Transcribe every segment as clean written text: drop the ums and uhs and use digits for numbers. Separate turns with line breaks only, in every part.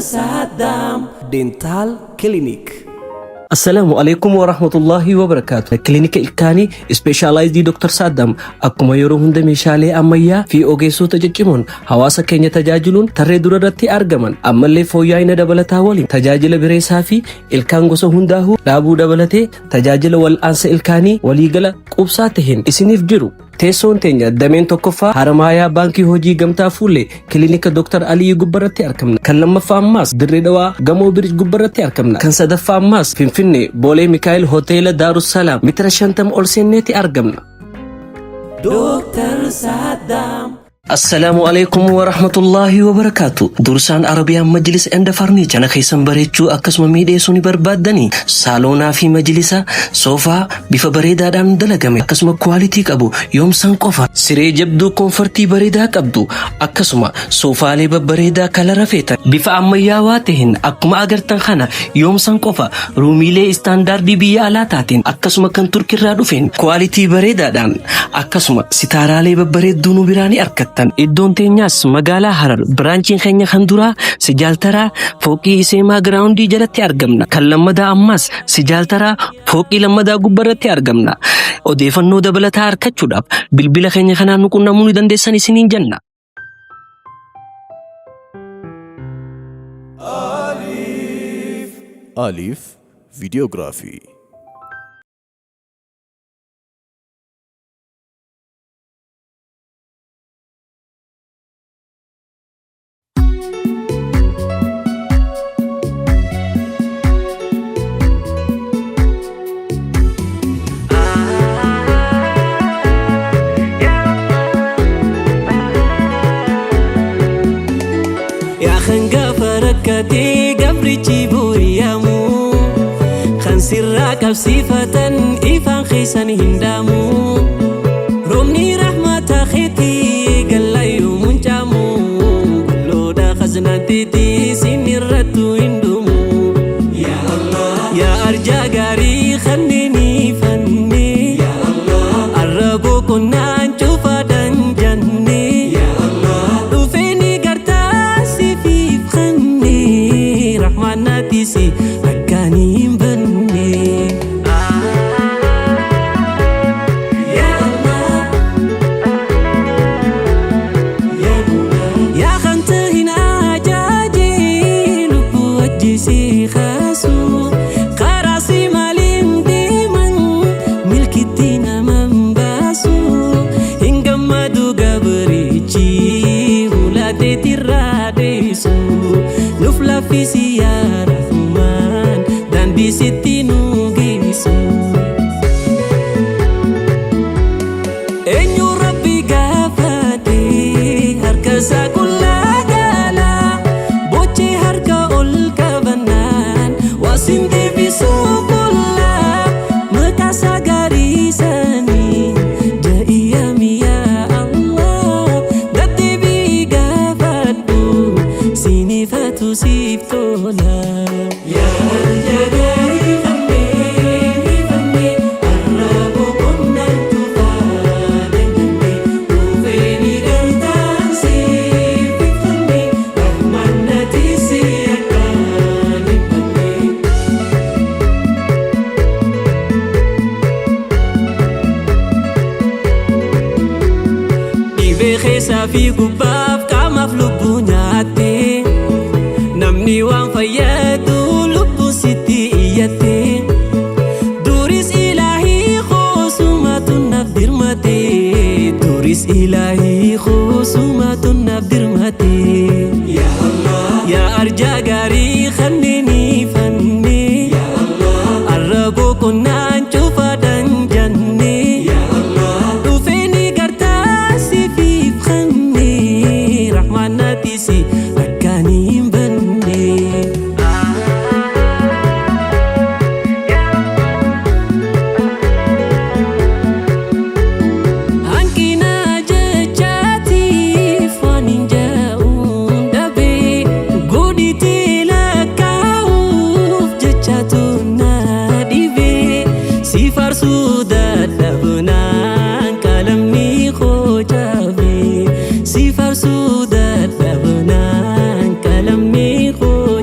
Saddam Dental Clinic.
Assalaamu alaikum wa rahmatullahi wa barakaatu. Kilinika ilkaanii ispeeshaalaayizii Dr. Saddam akkuma yeroo hunda meeshaalee ammayyaa fi ogeessota ciccimoon hawaasa keenya tajaajiluun tarree dura irratti argaman ammallee fooyya'ina dabalataa waliin tajaajila bireessaa fi ilkaan gosa hundaa'uu dhaabuu dabalatee tajaajila wal'aansa ilkaanii waliigala qubsaa taheen isiniif jiru. Teessoon teenya dameen tokkoffaa Haramaayaa Baankii Hojii Gamtaa Fuullee Kilinika Dr. Aliyyi gubbarratti argamna. Kan lammaffaa ammaas Dirree Dhawaa Gamoo Biriij gubbarratti argamna. Kan sadaffaa ammaas Finfinnee Boolee Mikaa'el Hoteela Daarussalaam mitira 50 ol seenneeti argamna.
Dr. Saddam.
Assalaamu alaikum wa rahmatullahi wa barakaatu. Dursaan Arabiyaan Majlis and Furniture mana keessan bareechuu akkasuma miidheessuu ni barbaaddanii saaloonaa fi majlisa soofaa bifa bareedaadhaan dalagame akkasuma kwaalitii qabu yoomsan qofa siree jabduu koonfartii bareedaa qabdu akkasuma soofaalee babbareedaa kalara feetan bifa ammayyaawaa ta'een akkuma agartan kana yoomsan qofa ruumiilee istaandaardii biyya alaa taateen akkasuma kan turkirraa dhufeen kwaalitii bareedaadhaan akkasuma sitaaraalee babbareedduu nu biraa ni argattan. Iddoon teenyaas magaalaa Harar biraanchiin keenya kan duraa Sijaaltaraa fooqii Iseemaa giraawundii jalatti argamna. Kan lammadaa ammaas Sijaaltaraa fooqii lammadaa gubbarratti argamna. Odeeffannoo dabalataa argachuudhaaf bilbila keenya kanaan nu qunnamuu ni dandeessan isiniin jenna.
Alif Videography.
Yaa hangafa rakkatee gabrichi booyyamu kan sirraa qabsiifatan ifaan keessan hin dhaamu. Roobni rahmata keetii gallayyuu muncaamu qulloodha khasnaatiitii sin irrattu hin dhumu. Yaa arjaa gaarii kanneenii fanne arra boqonnaan cufaadhaan janne dhufeeni gartaa sifiif kanne rahmaanaatisi akkaan hin banne. Yaa kanta hin ajaajee lubbuu ajjeesee kaasu karaa si maaliin deeman milkitti naman baasu hin gammadu gabrichi hulaateetirraa dheessu nuuf laaffisi yaa Rahmaan daandii sitti nu geessu. Eenyu rabbi gaafate harka isaa qullaa gaala bochee harka ol qabannaan waasin deebisuu qullaa maqaa isaa gaarii sanii ja'iyaami yaa Allah daddeebii gaafadhu sinifatu siif tola. Yaa arjaa gaarii fannee fannee har'a boqonnaan tufaa dandeenye dhufeeni gartaan siif fanne rahmaanati si akkaan hin banne. Dhibee keessaa fi gubbaaf qaamaaf lubbuu nyaatte namni waan fayyadu lubbuu sitti iyyatte duris ilaahii qoosumatu naaf dirmate duris ilaahii qoosumatu naaf dirmate. Yaa arjaa gaarii kanneenii fanne arra boqonnaan cufaadhaan janne dhufeeni gartaa sifiif kanne rahmaanaatisi akkaan hin banne. Hanqina jechaatiif waan hin ja'uun dhabe godhitee lakkaa'uuf jechatu na dhibe si faarsuu dadhabnaan qalamni koo cabe si faarsuu dadhabnaan qalamni koo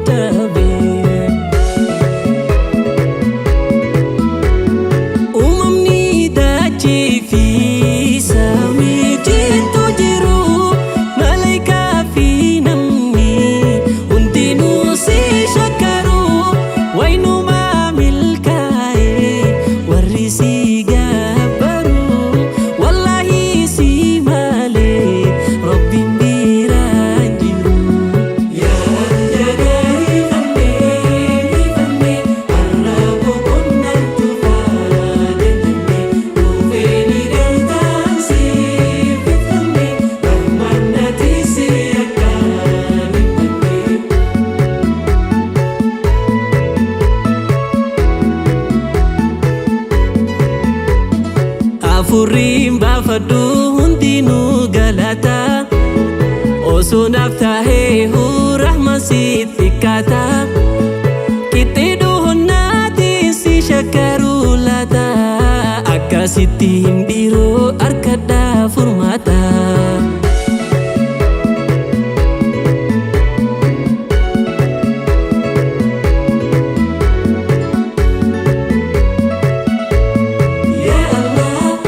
Afurriin baafadhu hundinuu galata. Osoo naaf tahee rahmaan sitti xiqqaata. Qixxee dhohonnaatiin si shakkaruu laata. Akkasitti hin dhiiroo harkadhaa furmaata. Ya Allah,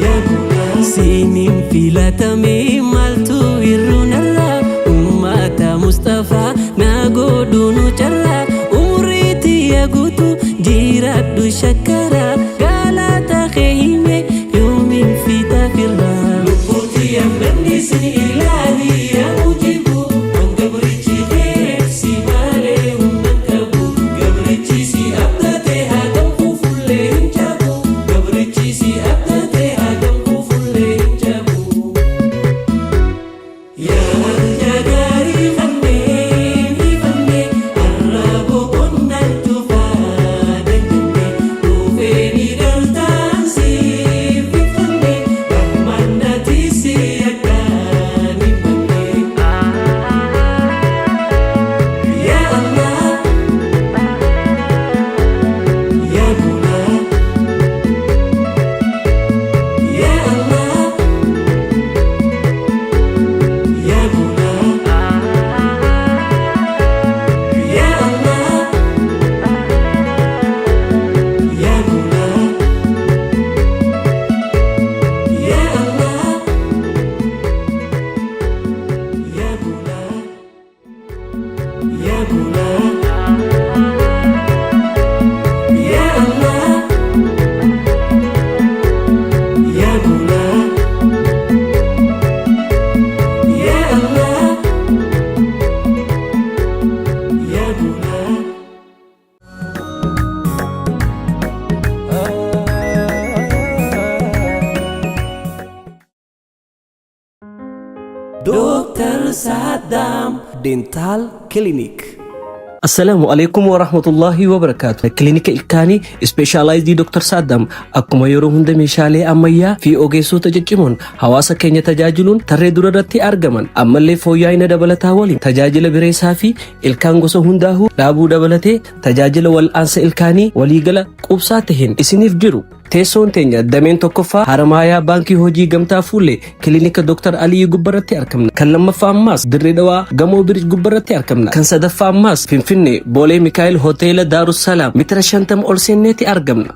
Ya Mola. Siinin filatame maaltu hir'uunarra ummata Mustafaa na godhuunu carra umrii tiyya guutu jiraadhu shakkara galata kee hime yoomiin fixa firra. Lubbuu tiyya manni ilaahi yaa mujibu gabrichi kee si malee humna qabu gabrichi si abdate haa gamfuufullee hin jabu gabrichi si abdate haa gamfuufullee hin jabu. Yaa arjaa gaarii kanneen ifannee har'a boqonnaan cufaa dandeenye dhufee ni galtaan siif ifannee rahmaan si akkaan hin banne. Ya Allah, Ya Mola, Ya Allah, Ya Mola, Ya Allah, Ya Mola, Ya Allah, Ya Mola, Ya Mola, Ya Allah, Ya Mola, Ya Allah, Ya Mola. Dr. Saddam Dental Clinic.
Assalaamu alaikum wa rahmatullahi wa barakaatu. Kilinika ilkaanii specialized Dr. Saddam akkuma yeroo hunda meeshaalee ammayyaa fi ogeessota ciccimoon hawaasa keenya tajaajiluun tarree dura irratti argaman, ammallee fooyya'ina dabalataa waliin tajaajila bireessaa fi ilkaan gosa hundaa'uu dhaabuu dabalatee tajaajila wal'aansa ilkaanii waliigala qubsaa taheen isiniif jiru. Teessoon teenya dameen tokkoffaa Haramaayaa Baankii Hojii Gamtaa Fuullee kilinika Dr. Aliyyi gubbarratti argamna. Kan lammaffaa ammaas Dirree Dhawaa Gamoo Biriij gubbarratti argamna. Kan sadaffaa ammaas Finfinnee Boolee Mikaa'el Hoteela Daarussalaam mitira 50 ol seenneeti argamna.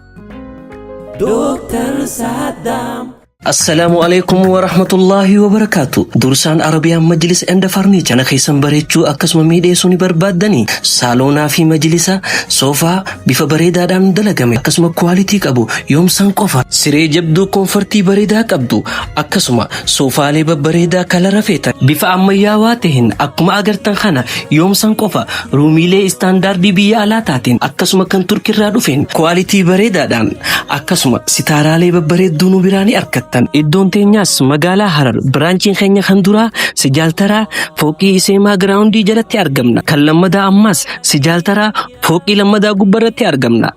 Dr. Saddam.
Assalaamu alaikum wa rahmatullahi wa barakaatu. Dursaan Arabiyaan Majlis and Furniture mana keessan bareechuu akkasuma miidheessuu ni barbaaddanii, saaloonaa fi majlisa, soofaa bifa bareedaadhaan dalagame akkasuma quality qabu yoomsan qofa, siree jabduu comfort bareedaa qabdu, akkasuma soofaalee babbareedaa color feetan bifa ammayyaawaa ta'een akkuma agartan kana yoomsan qofa, ruumiilee standard biyya alaa taateen akkasuma kan Turkirraa dhufeen quality bareedaadhaan akkasuma sitaaraalee babbareedduu nu biraa ni argattan. Iddoon teenyaas magaalaa Harar, branchiin keenya kan duraa Sijaaltaraa fooqii Iseemaa ground jalatti argamna. Kan lammadaa ammaas Sijaaltaraa fooqii lammadaa gubbarratti argamna.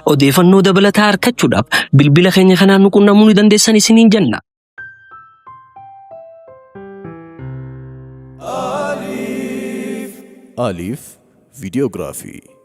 Odeeffannoo dabalataa argachuudhaaf bilbila keenya kanaan nu qunnamuu ni dandeessan isiniin jenna.
Alif Videography.